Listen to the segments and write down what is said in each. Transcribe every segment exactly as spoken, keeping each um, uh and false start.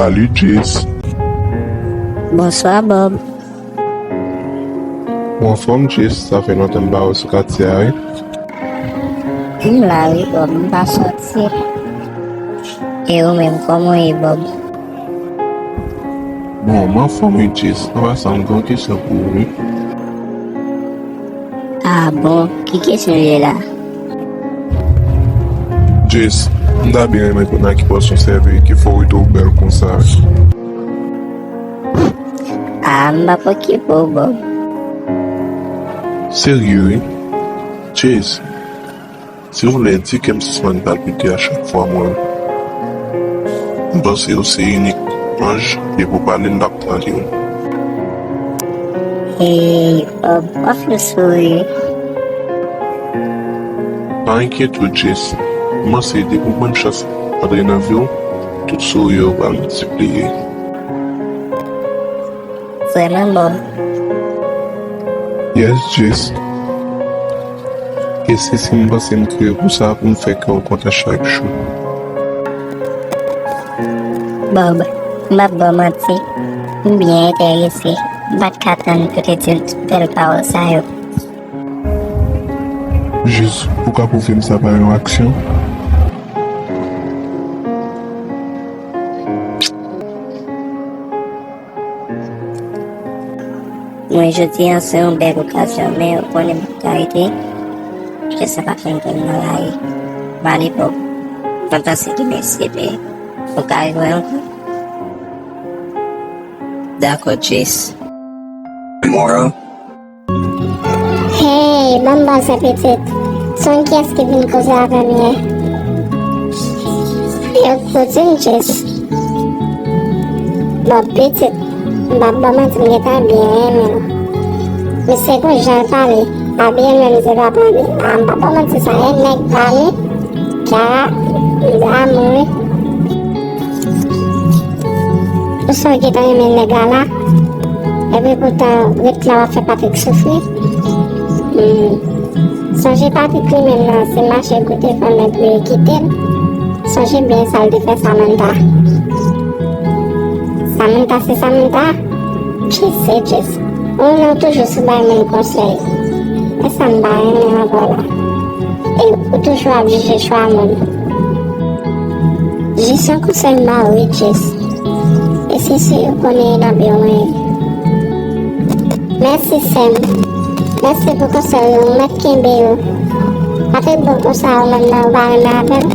Salut Jess. Bonsoir Bob. Ou anfòm Jess, sa fè lontan m pa wè w sou katye a wi. M la wi Bob, m pa sòti. E ou menm, kòman w ye Bob? Bon, m anfòm wi Jess. An pasan, m gen yon kesyon pou ou wi. Ah bon, ki kesyon l ye la? Jess, m ta byen renmen konn a ki pòs ou sèvi ki fè w rete w bèl konsa. Ah, m p ap okipe w Bob. Serye wi. Jess, si w vle di kè m sispann palpite a chak fwa m wè w. M panse w se inik anj, depi w pale m p ap tande w. Hey Bob, w ap fè souri. Pa enkyete w Jess, m panse depi w ban m chans antre nan vi w, tout souri yo pral miltipliye. Vrèman Bob? Yes Jess. E se si m panse m kreye pou sa pou m fè kè w kontan chak jou. Bob, m p ap ba w manti, m byen enterese. M pa t ka tann pou te di l tout bèl pawòl sa yo. Jis pou w ka pwouve m sa pa yon aksyon. Mwen jodi an se yon bèl okazyon, men ou konnen m p ap ka rete. Paske sa pa fè m konn nan lari. M ale Bob. M ap pase demen si Dye vle. Ou ka rewè ankò. Dakò, Jess. Moral. Hey, ban m pase pitit. Sonn kiyès ki vin koze avè m yè? Yo, yo di m Jess. Bon, pitit, m p ap ba w manti, m gentan byen renmen l. Misye gon jan l pale, pa bliye menm se papa li. A, m p ap ba w manti, sa e nèg pa li. Kara, m damou wi. Ou sonje w gentan renmen nèg la la. Epi poutan, ret la w ap fè Patrick soufri. Hmm. Sonje Patrick li menm nan, se mache kote fanm nan pou yo kite l. Sonje byen sa l te fè Samantha. Samantha se Samantha. Jess se Jess. Ou menm ou toujou sou bay moun konsèy. E sa m pa renmen ankò la. E ou toujou ap jije chwa moun. Jis yon konsèy m ba ou wi Jess. E se si ou konnen nan byen mwen. Mèsi sè m. Mèsi pou konsèy yo, ou mèt kenbe yo. Patrick bon konsa ou menm nan ou pa renmen avè l?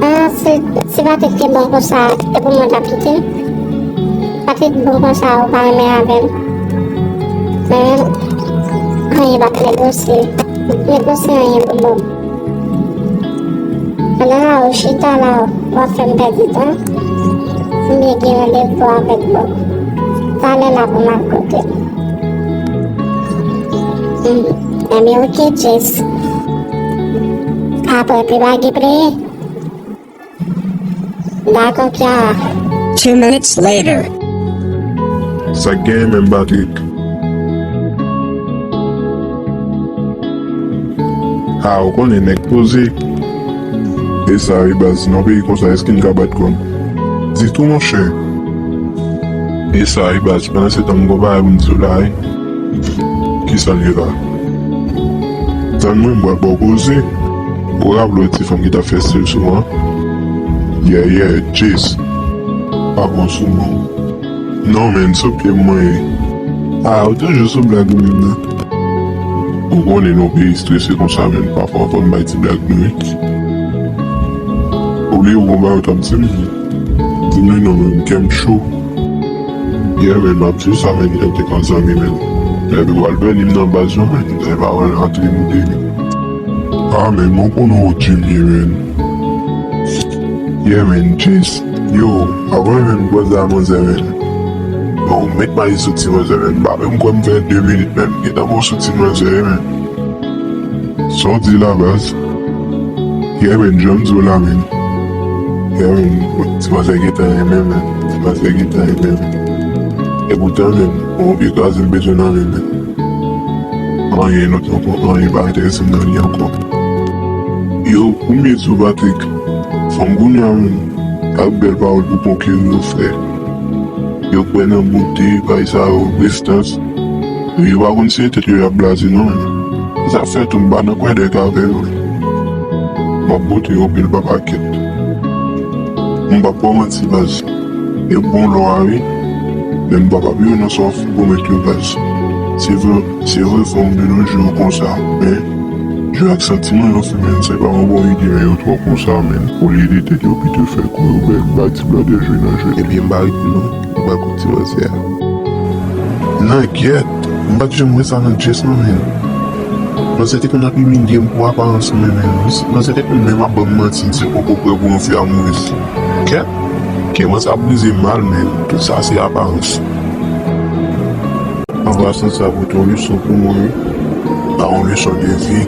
Ah, si, si Patrick te bon konsa, e pou mwen t ap kite l? Patrick bon konsa ou pa renmen avè l? Men, anyen p ap negosye. Negosye anyen pou bon. Pandan la ou chita la, w ap fè m pèdi tan. M byen gen randevou avèk Bob. Talè la pou m al kote l. Hmm. Ebyen, oke, Jess. Apre, pi ba gen preye. Dakò, Kiara. Two minutes later. Sa k genyen menm, Patrick? A, ou konnen nèg poze. E sa wi baz, nan peyi konsa èske n ka bat kò n? Ditou monchè. E sa wi baz, pandan se tan m gon bagay pou m di w la wi. Kisa l ye la? Tann mwen, m pral ba w koze. Ou raple w ti fanm ki t ap fè stil sou mwen? Yeah, yeah, Jess. Pa pran sou mwen. Non, menn, sou pye m mwen ye. A, ou toujou sou blag ou menm nan. Ou konnen nou peyi strese konsa, menn, pafwa fò n bay ti blag nou, wi. Ou bliye ou gon bagay ou t ap di m? Di m li non, menn, kè m cho. Yeah, menn, m ap di w sa, menn, lè te kon zanmi, menn. Epi w al bèni m nan baz yo, menn, lè pa wè l antre m ou de. A, menn, mwen konnen w di m ye, menn. Yeah, menn, Jess. Yo, avan menm koze a manzè, menn. Yo, ou met mayi sou ti manzè, menn. M pa menm kwè m fè de minit, menn. Gentan bon sou ti manzè, menn. Sa w di la, baz? Yeah, menn, jan m di w la, menn. Yeah, menn, ti manzè gentan renmen, menn. Ti manzè gentan renmen, menn. E poutan, menn, yon vye kraze m bezwen nan men, menn. Anyen lòt ankò, anyen pa enterese m nan li ankò. Yo, pou m byen di w, Patrick, fò m kounye a menm. Ak bèl pawòl pou pon kè nou fè. Yo kwè nan bote, bay sa yo, prestans. Yo pa konn se tèt yo y ap blaze non. Sa fè tou m pa nan kwè dèk avè yo. M ap bote yo pil pa pakèt. M p ap ba w manti baz. E bon lò a wi. Men m pa p ap yo nan sa w fin pwomèt yo baz. Se vre, se vre fanm de nos jours konsa. Men jwe ak santiman yo fè men se pa yon bon ide men yo twò konsa men. Olye de tèt yo pito fè kou yo bèl ba ti blòdè jwe nan jwe. Ebyen m pa ret non. Ou pa kout ti manzè a. Nan gyèt, m pa t janm wè sa nan Jess non men. Manzè te konn ap imilye m pou aparans mwen men. Manzè te konn menm ap ban m manti di poko prè pou yon fi amourez. Kèt, kè manzè ap brize mal men. Tout sa se aparans. Anpasan sa pote yon leson pou mwen wi. Pa yon leson de vi.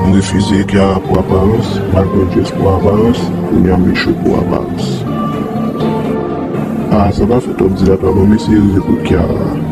M refize Kiara pou aparans, m al pran Jess pou aparans, kounye a m eche pou aparans. Ah, sa pa fè twòp di la pa bon mesye rive pou Kiara.